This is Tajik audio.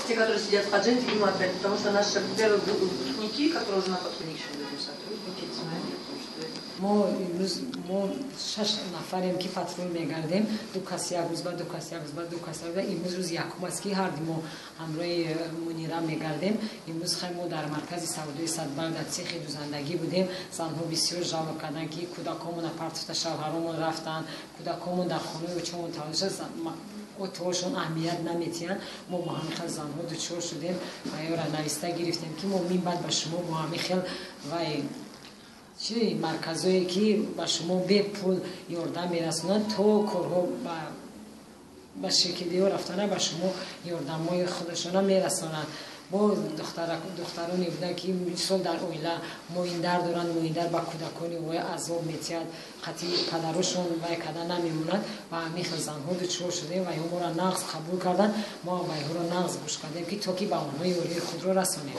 Те, которые сидят в Ходженте, им отдать, потому что наши первые выпускники, которые уже на подходе сотрудники, потому что Мо имрӯз мо шаш нафарем, ки патрул мегардем: ду кас як рӯз ба, ду кас як рӯз ба, ду кас як. Имрӯз рӯзи якум аст, ки ҳарди мо ҳамроҳи Мунира мегардем. Имрӯз хай мо дар маркази савдои Садбарг, дар цехи дузандагӣ будем. Занҳо бисёр жалоб карданд, ки кӯдакомона партофта, шавҳаромон рафтанд, кӯдакомон дар хонаи очамон таваллуд шуд, отоошон аҳамият наметиҳанд. Мо бо ҳамин хел занҳо дучор шудем ва ёра нависта гирифтем, ки мо минбаъд ба шумо бо ҳамин хел вай чи марказое, ки ба шумо бепул ёрдам мерасонанд, то корҳо ба ширкидиҳо рафтана, ба шумо ёрдамҳои худашона мерасонанд. Бо духтароне буданд, ки мисол дар оила моиндар доранд, моиндар ба кӯдакони вой азоб метиҳад, қатъи падарошон вай карда намемонад. Ва ҳамин хел занҳо дучор шудем ва инҳо моро нағз қабул карданд. Мо ва инҳоро нағз гӯш кардем, ки то ки ба онҳо ёрии худро расонем.